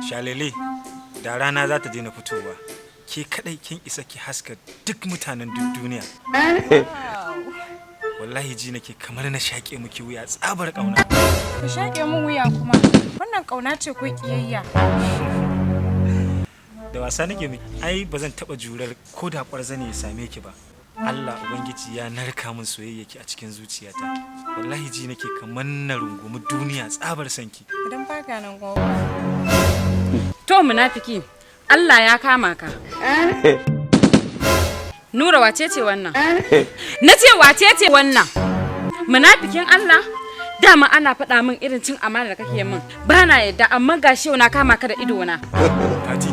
Shalele, da rana za ta daina fitowa. Ke kadai kin isa ki haska duk mutanen duk duniya. Wallahi ji nake kamar na shaƙe miki wuya tsabar ƙauna. Ka shaƙe min wuya kuma. Wannan ƙauna ce ko ƙiyayya? Da wasa nake miki, ai ba zan taɓa jurar ko da ƙwarzane ya same ki ba. Allah Ubangiji ya narka min soyayyaki a cikin zuciyata. Wallahi ji nake kamar na rungumi duniya tsabar sanki. Idan baka nan gobe. To munafiki, Allah ya kama ka. Nura, wace ce wannan? Na ce wace ce wannan? Munafikin Allah? Dama ana faɗa min irin cin amana da kake min. Ba na yadda, amma gashi yau na kama ka da idona. Fati,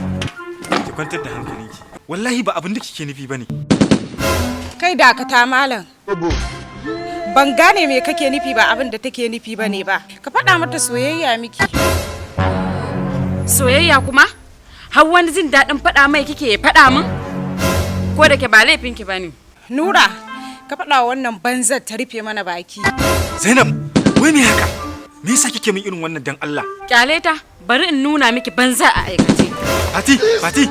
ki kwantar da hankalinki. Wallahi ba abin da kike nufi bane. Kai, dakata malam. Ban gane me kake nufi ba, abin da take nufi ba ne ba. Ka faɗa mata soyayya miki. Soyayya kuma? Har wani jin daɗin faɗa mai kike ya faɗa min? Ko da ke ba laifinki ba ne. Nura, ka faɗa wa wannan banzar ta rufe mana baki. Zainab, wai me haka? Me yasa kike min irin wannan, dan Allah? Kyale ta, bari in nuna miki banza a aikace. Fati, Fati.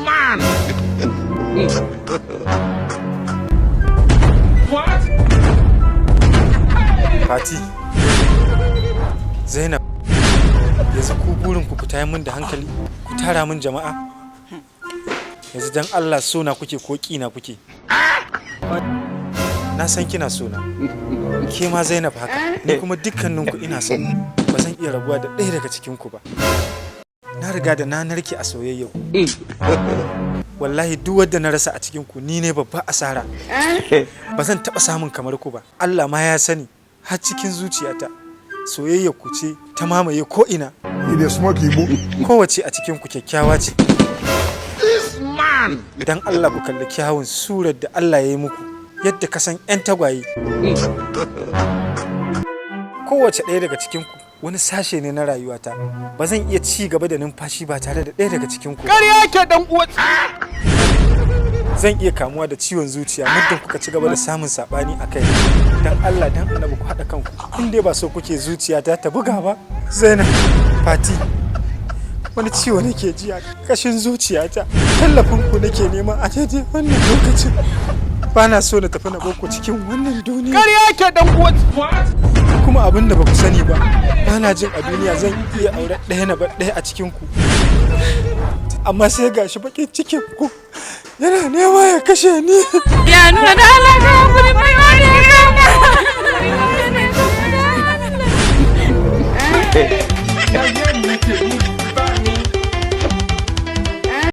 Fati. Zainab, yanzu ku burin ku tayar min da hankali, ku tara min jama'a. Yanzu dan Allah, sona kuke ko ƙina kuke? Na san kina sona. Ke ma Zainab haka, ni kuma dukkaninku ina son ku. Ba zan iya rabuwa da ɗaya daga cikin ku ba. Na riga da na narke a soyayya ku. Wallahi duk wanda na rasa a cikin ku, ni ne babba asara. Ba zan taɓa samun kamar ku ba. Allah ma ya sani har cikin zuciyata. Soyayya ku ce ta mamaye ko ina. He dey smoke igbo. Kowace a cikin ku kyakkyawa ce. Idan Allah ku kalli kyawun surar da Allah ya yi muku, yadda ka san 'yan tagwaye. Kowace ɗaya daga cikin ku wani sashe ne na rayuwata. Ba zan iya ci gaba da numfashi ba tare da ɗaya daga cikin ku ba. Ƙarya ke dan uwa. Zan iya kamuwa da ciwon zuciya muddin kuka ci gaba da samun saɓani a kai. Dan Allah, dan Annabi, ku haɗa kanku in dai ba so kuke zuciyata ta buga ba. Zainab, Fati, wani ciwo nake ji a kashin zuciyata. Tallafin ku nake nema a daidai wannan lokacin. Ba na so na tafi na boko cikin wannan duniya. Ƙarya ke dan uwa. Kuma abin da ba ku sani ba, ba na jin a duniya zan iya aure ɗaya na bar ɗaya a cikin ku, amma sai gashi bakin cikin ku yana nema ya kashe ni. Ya nuna da Allah ka hakuri, mai wani ya kama.